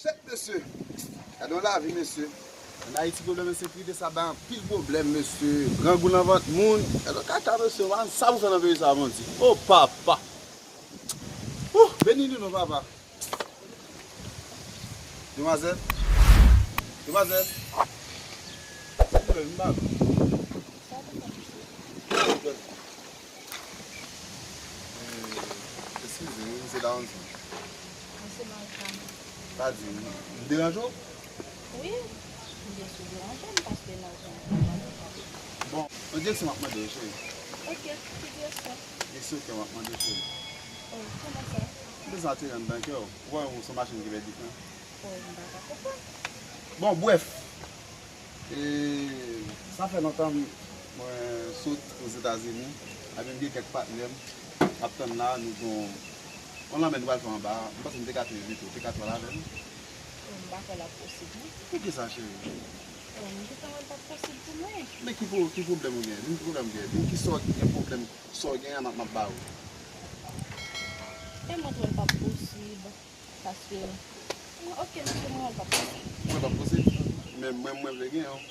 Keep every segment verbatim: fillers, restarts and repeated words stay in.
Tèt, mesye. Gade yon lavi, mesye. Ann Ayiti, pwoblèm ensekirite sa bay anpil pwoblèm, mesye. Grangou nan vant moun. Gade yon kaka, mesye. Sa pou fè nan peyi sa, Bondye? O papa. Ouh, beni nou non, papa. Demwazèl. Demwazèl. Silvouplè, vin ba m. Eskize, wi, misye Daronson. Misye Marcano. Sa di, m deranje w? Wi, m byen si w deranje m, paske nan zòn nan, m pa nan kay. Bon, yon direksyon m ap mande w, cheri. Ok, ki direksyon? Direksyon kè m ap mande w, cheri. Oh, kòman sa? M bezwen ateri anndan kè w. Ou wè, ou se yon machin ki pèdi fren. Oh, m pa ka konprann. Bon, brèf. E, sa fè lontan m, mwen sot Ozetazini, avè m gen kèk patnè m, m ap tann la, nou gon yon lanmè nou pral fè anba a, m panse m te ka tou envite w, te ka tou al avè m. Oh, m pa kwè l ap posib, non. Poukisa, cheri? Oh, m gentan wè l p ap posib pou mwen. Men ki pwo-, ki pwoblèm ou gen? Di m ki pwoblèm ou gen. Di m ki sa w gen pwoblèm, sa w gen an, m ap, m ap ba ou. E mwen tou, l p ap posib. Paske, ok, mesye, mwen wè l p ap posib. Mwen p ap posib. Men mwen, mwen vle gen yon.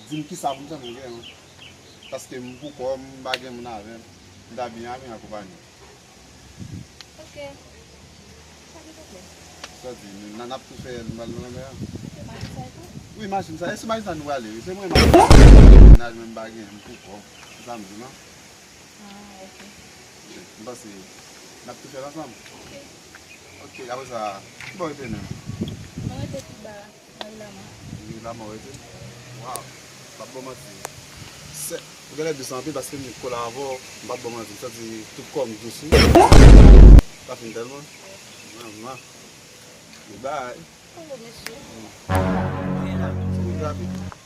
Di m kisa pou m fè pou m gen yon. Paske m poukò m, m pa gen moun avè m. M ta byen ame akonpanye. Ok. Pa gen pwoblèm. Sa di, n, n ap tou fè l, m pral nan lanmè a. Se machin sa tou? Wi, machin sa. E sou machin sa nou prale, wi. Se mwen, machin sa. Mennaj mwen m pa gen, m poukò. Se sa m di, non? Ah, ok. M panse n ap tou fè l ansanm. Ok. Ok, apre sa, ki bò w rete menm? Mwen rete pi ba la, nan Ilamò. Nan Ilamò w rete? Waw, m p ap ba w manti. Sè, ou genlè dous anpil paske m kole avè w, m p ap ba w manti. M santi tout kò m dous, wi. Sa fin tèlman. Manman. Goodbye. Oh, mesye. Ou gen la. Ou gen la.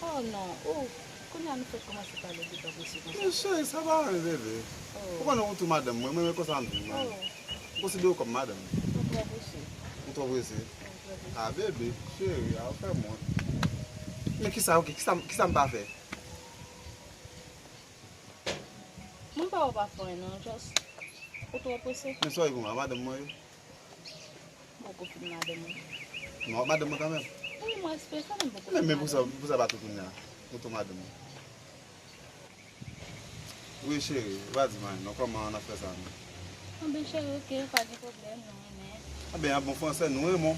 Oh, non. Oh, kounye a nou fèk kòmanse pale de pa posib konsa. Men cheri, sa pa anyen, bebe. Oh. Ou konnen ou tou madanm mwen, mwen, mwen konsa m di, mwen. Oh. M konsidere w kòm madanm. Ou twò prese. Ou twò prese? Ou twò prese. Ah, bebe, cheri, a, ou fè m wont. Men kisa, ok, kisa, kisa m pa fè? Mwen pa wè w pa fè anyen, non, just, ou twò prese. Men sa w ye pou mwen, madanm mwen ye? M poko fin madanm ou. Non, madanm mwen kanmenm. Wi, mwen espere sa, men m poko fin madanm ou. Men, men pou sa, pou sa pa tou kounye a. Ou tou madanm mwen. Wi, cheri, ou pa di m anyen non, kòman n ap fè sa, non? Anben, cheri, ok, pa gen pwoblèm, non, men. Anben, an bon fransè, nou renmen w.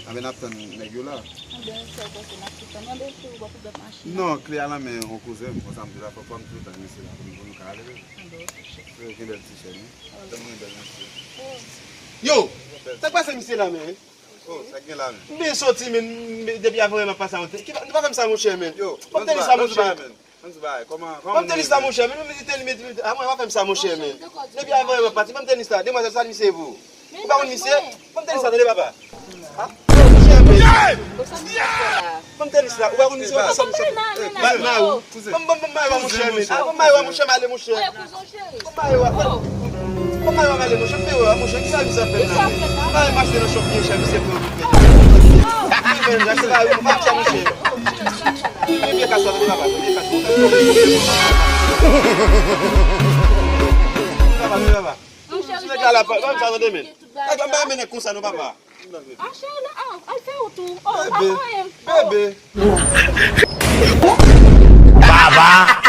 Anben, n ap tann nèg yo la. Anben, ok, ok, n ap tou tann. Anben, cheri, ou pa pwoblèm machin nan. Non, kle a nan men yon kouzen m, konsa m di la, fòk m tou tann mesye la, pou nou, pou nou ka ale, wi. Anben, ok, cheri. Wi, ou gen bèl ti chèn, wi. Tèlman gen bèl mesye. Oh. Yo! Sa k pase misye la, men? Oh, sa k gen la, men? M byen soti, men, men depi avanyè m ap pase a yon tè. Ki pa, nou pa fè m sa, monchè, men. Yo, ban m tènis la, monchè. Ban m tènis la, monchè, men, men, men, men, a mwen, pa fè m sa, monchè, men. Depi avanyè m ap pati, ban m tènis la. Demwazèl, sa misye ye pou ou? Ou pa konn misye? Ban m tènis la, tande, papa. Ha? Monchè, men. Ban m tènis la, ou pa konn misye, ou pa sa misye. Ban m, ban m, ban m mayo a, monchè, men. Ah, ban m mayo a, monchè, m ale, monchè. Ban m mayo a, ban m mayo a, m ale, monchè, m peye a, monchè, kisa misye ap fè m la? M pa renmen achte nan shop byen chè, misye pran tout men. Mwen menm, la, se pa yo, m pa achte, monchè. Mwen vye kas la, tande papa, mwen vye kas la. Papa, men papa. Monchè, nèg la la, pa, pa fè sa, tande, men. Nèg la, m pa renmen nèg konsa, non, papa. Ah, cheri, non, ah, al fè wout ou. Oh, bebe, ah, ah, bebe. Baba.